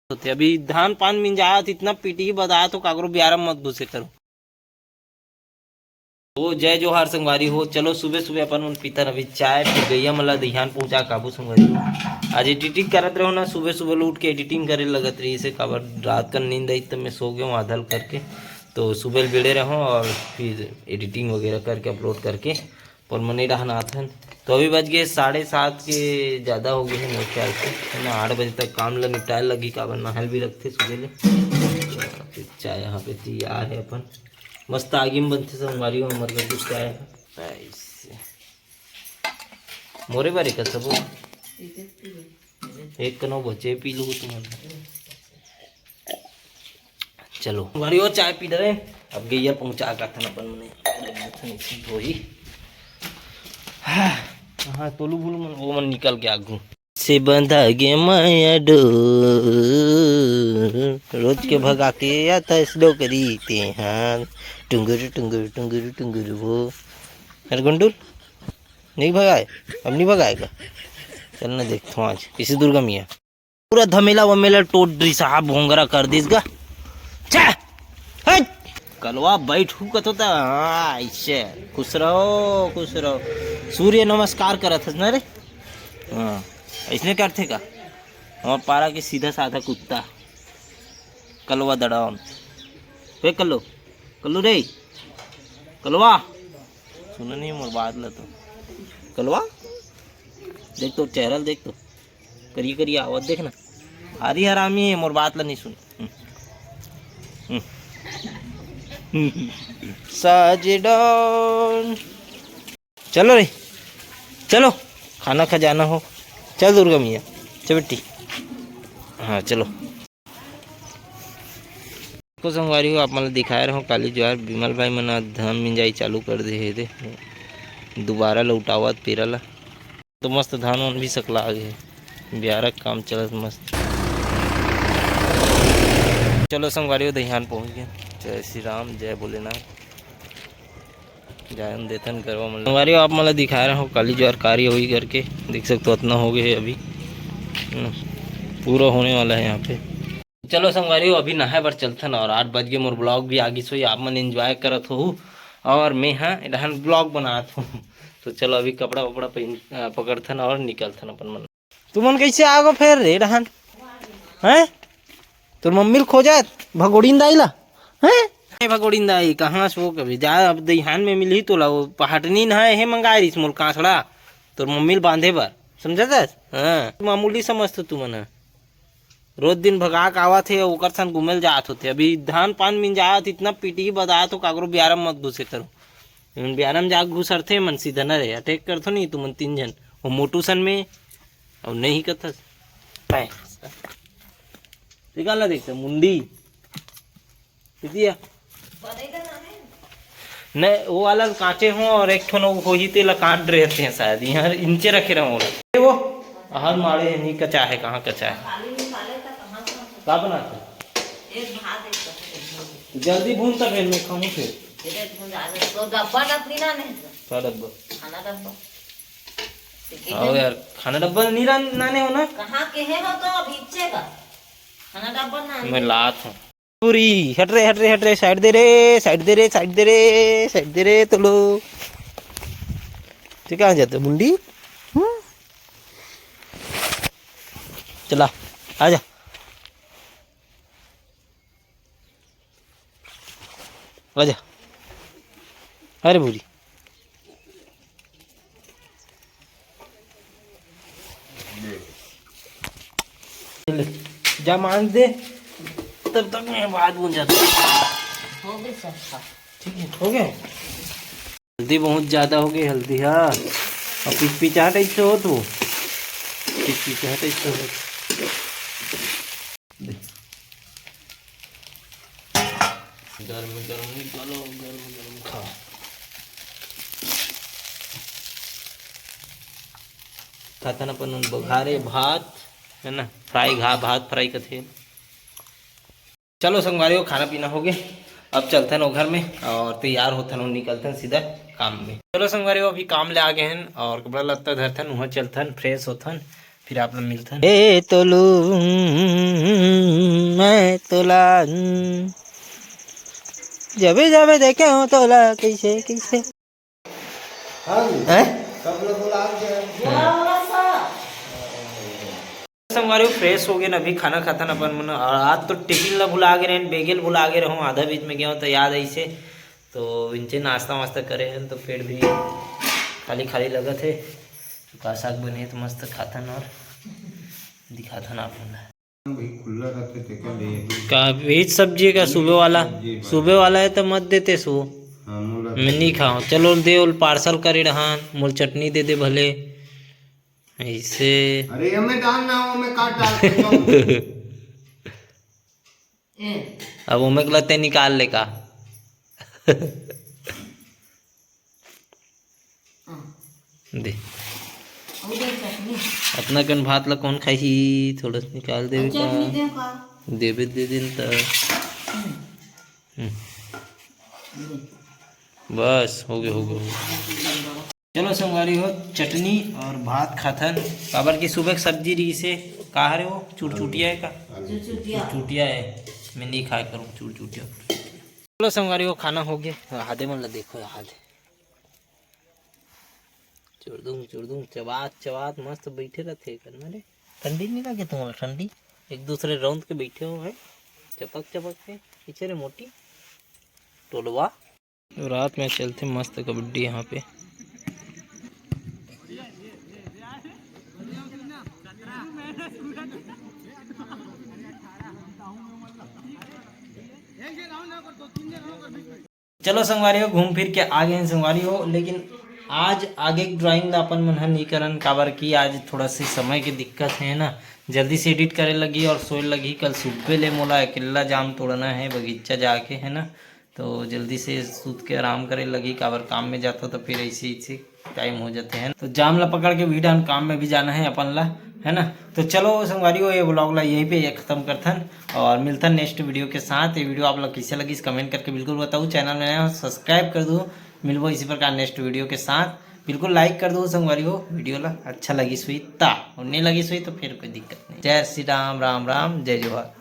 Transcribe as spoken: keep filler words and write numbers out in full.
होथे। अभी धान पान मिंजात, इतना पिटी बदात हो, काकरो बियारा म मत घुसे करो। ओ जय जोहार संगवारी हो। चलो सुबह सुबह अपन मन पीथन अभी चाय, फिर गैया मन ला दईहान पहुंचा के आबो संगवारी हो। आज एडिटिंग करत रहो ना, सुबह सुबह उठ के एडिटिंग करे लगत रहिसे, काबर रात कन नींद आई त मैं सो गेंव आधा ल करके। तो सुबह ल बेड़े रहो और फिर एडिटिंग वगैरह करके अपलोड करके अपन मन ए डहन आथन। तो अभी बज गे साढ़े सात के ज़्यादा हो गे हे मोर ख्याल से, है ना। आठ बजे तक काम ल निपटाए लगही, काबर नहाए ल भी रखथे सुबह ले। फिर चाय यहाँ पे तैयार है अपन, मस्त आगी में बनथे संगवारी हो हमर घर के चाय ह। ऐसे मोरे बारे का सबो एक कनो बचे पी लूँ तुमन। चलो संगवारी हो, चाय पी डरे, अब गैया पहुंचा का थन अपन मने धोई। हाँ, तोलू भूलू मन, वो मन निकल के आगू। से बंधा गे माया डोर, रोज के भगा के आथस डोकरी तेहां, टुंगुर टुंगुर टुंगुर टुंगुर वो। अरे गुंडुल, नहीं भगाए, अब नहीं भगाएगा। चल ना देखथों आज किसी दुर्गा मैया। पूरा धमेला वमेला टोट डरिस, साहब भोंगरा कर दिस गा। छे! हट! कलवा बैठू कथो त, हाँ, ऐसे। खुश रहो, खुश रहो। सूर्य नमस्कार करत हस ना रे? हाँ, ऐसने करथे का? हमार पारा के सीधा साधा कुत्ता। कलवा दड़ावन। बे कल्लू, कल्लू रे, कलवा। सुना नहीं मोर बात ला तो। कलवा, देख तो चेहरा ल देख तो। करिया करिया आवत देख ना। भारी हरामी है, मोर बात ला नहीं सुन। हम्म। हम्म। साजडन। चलो रे, चलो, खाना खा जाना हो। चल दुर्गा मैया, चल बेटी। हाँ, चलो। को संगवारी हो, आप मन ल दिखाए रहूँ, काली जुआर विमल भाई मन ह धान मिंजाई चालू कर दे हे दे, दोबारा लौटावत पेरा ला। तो मस्त धान वान भी सकला गे हे, बियारा के काम चलत मस्त। चलो संगवारी हो, दईहान पहुँच गे। जय श्री राम, जय भोलेनाथ। जायन देथन गरवा मन ल। संगवारी हो, आप मन ल दिखाए रहूँ, काली जुआर कार्य होई करके, देख सकते हो, अतना हो गए है अभी, हम्म, पूरा होने वाला है यहाँ पे। चलो संगवारी हो, अभी नहाए बर चलथन और आठ बज गए, मोर ब्लॉग भी आगिस होई, आप मन एंजॉय करत होहू और मैं हाँ एडहन ब्लॉग बनात हूँ। तो चलो अभी कपड़ा वपड़ा पहन, अ, पकड़थन और निकलथन अपन मन। तुमन कैसे आगो फेर रे डहन? हैं? तोर मम्मी ल खोजत भगोड़िन दाई ला? हैं? ए भगोड़िन दाई, कहाँ से वो कभी जा, अब दईहान में मिलही तोला, वो पहाटनी न है, हे मंगाए रहिस मोल कांसड़ा, तोर मम्मी ल बांधे बर, समझत हस? हाँ, मामूली समझत तुमन ह। रोज दिन भगा के आवत हे, ओकर संग घूमे ल जात होथे। अभी धान पान मिंजात, इतना पिटी बदात हो, काकरो बियारा म मत घुसे करो। एमन बियारा म जाके घुसरथे, मन सीधा न रहे, अटैक करथो नहीं तुमन तीन झन, वो मोटू सन में, और नहीं कथस। पाए। निकाल ला देखते, मुंडी। दीदी आ। नहीं, वो वाला कांचे हो और एक ठो न वो होही, तेला काट रहे थे शायद, यहाँ इंचे रखे रहो। ये वो हर मारे है, नहीं कचा है, कहाँ कचा है? का बनाते? जल्दी भून तब मैं खाऊँ फिर। तो डब्बा अपनी ना नहीं तो। का डब्बा? खाना डब्बा। आओ यार, खाना डब्बा नहीं ला-, लाने हो ना? कहाँ के है हो तो अब इच्छे का? खाना डब्बा ना मैं लात हूँ। पूरी, हट रे, हट रे, हट रे, साइड दे रे, साइड दे रे, साइड दे रे, साइड दे रे, तो लो। ठीक है, आ जाते मुंडी। हम्म? चला, आजा। आजा। अरे भूरी। ले, जा मांज दे, तब तक मैं बात बन जाता। हो गई सस्ता। ठीक है, हो गया। हल्दी बहुत ज्यादा हो गई, हल्दी, हाँ। और पिचपिचा टाइप से हो तो, पिचपिचा टाइप से हो। दे। गरम गरम निकालो, गरम गरम खाओ। खाथन अपन बघारे भात, है ना, फ्राई घा-, भात फ्राई कथे। चलो संगवारी हो, खाना पीना हो गए, अब चलथन ओ घर में और तैयार होथन और निकलथन सीधा काम में। चलो संगवारी हो, अभी काम ले आ गए हैं और कपड़ा लत्ता धरथन, वहाँ चलथन, फ्रेश होथन, फिर आप लोग मिलथन। ए तोलू। तोला, हम्म। जबे जबे देखे हो तोला, कैसे कैसे। हाँ जी। हैं? सब लोग बोला आप जो है। संगवारी हो, फ्रेश हो गए ना, अभी खाना खाथन अपन मन। और आज तो टिफिन ला भुला गे रहेन, बेगेल भुला गे रहूँ, आधा बीच में गया हूँ तो याद आई से। तो इनचे नाश्ता वास्ता करे हैं तो पेट भी खाली खाली लगत है। तो का साग बने तो मस्त खाथन और दिखाथन आप मन ला। भाई खुला रहते थे क्या ले? का वेज सब्जी का सुबह वाला? सब्जी भाई। सुबह वाला है तो मत देते सो। हाँ, मोला मैं नहीं खाऊँ। चलो दे, ओल पार्सल करे रहन, मोल चटनी दे दे भले। ऐसे। अरे, ये मैं डालना हो, मैं काट डाल सकता हूँ। ए, अब ओमे के लते निकाल ले का। हाँ। दे। अउ दे चटनी। अतना कन भात ला कौन खाही? थोड़ा सा निकाल देवे का? चटनी दे का? देवे दे दिन त। हम्म। हम्म। दे। बस, हो गए, हो गए, हो गए। चलो संगवारी हो, चटनी और भात खाथन, काबर की सुबह के सब्जी रही से। का हरे वो? चुरचुटिया है का? चुरचुटिया। चुरचुटिया है, मैं नहीं खाया करूँ चुरचुटिया। चलो संगवारी हो, खाना हो गया। हादे मन ला देखो, हादे चुरदुम चुरदुम चबात चबात मस्त बैठे रहते करना रे। ठंडी नहीं लगे तुम्हारा? ठंडी एक दूसरे रौंद के बैठे हो हैं, चपक चपक के पीछे रे मोटी टोलवा। रात में चलते मस्त कबड्डी यहाँ पे। चलो संगवारी हो, घूम फिर के आ गए हैं संगवारी हो, लेकिन आज आगे ड्राइंग ला अपन मन ह नहीं करन, काबर कि आज थोड़ा सी समय के दिक्कत है ना, जल्दी से एडिट करे लगी और सोए लगी। कल सुबह ले मोला अकेला जाम तोड़ना है बगीचा जाके, है ना, तो जल्दी से सूत के आराम करे लगी, काबर काम में जाता तो फिर ऐसे ऐसे टाइम हो जाते हैं। तो जाम ला पकड़ के भी डान काम में भी जाना है अपन ला, है ना। तो चलो संगवारी हो, ये ब्लॉग ला यहीं पे ये खत्म करथन और मिलथन नेक्स्ट वीडियो के साथ। ये वीडियो आप लोग कैसे लगी, कमेंट करके बिल्कुल बताओ। चैनल में नया हो, सब्सक्राइब कर दो। मिलबो इसी प्रकार नेक्स्ट वीडियो के साथ। बिल्कुल लाइक कर दो संगवारी हो, वीडियो ला अच्छा लगी सुई ता, और नहीं लगी सुई तो फिर कोई दिक्कत नहीं। जय श्री राम, राम राम, जय जोहार।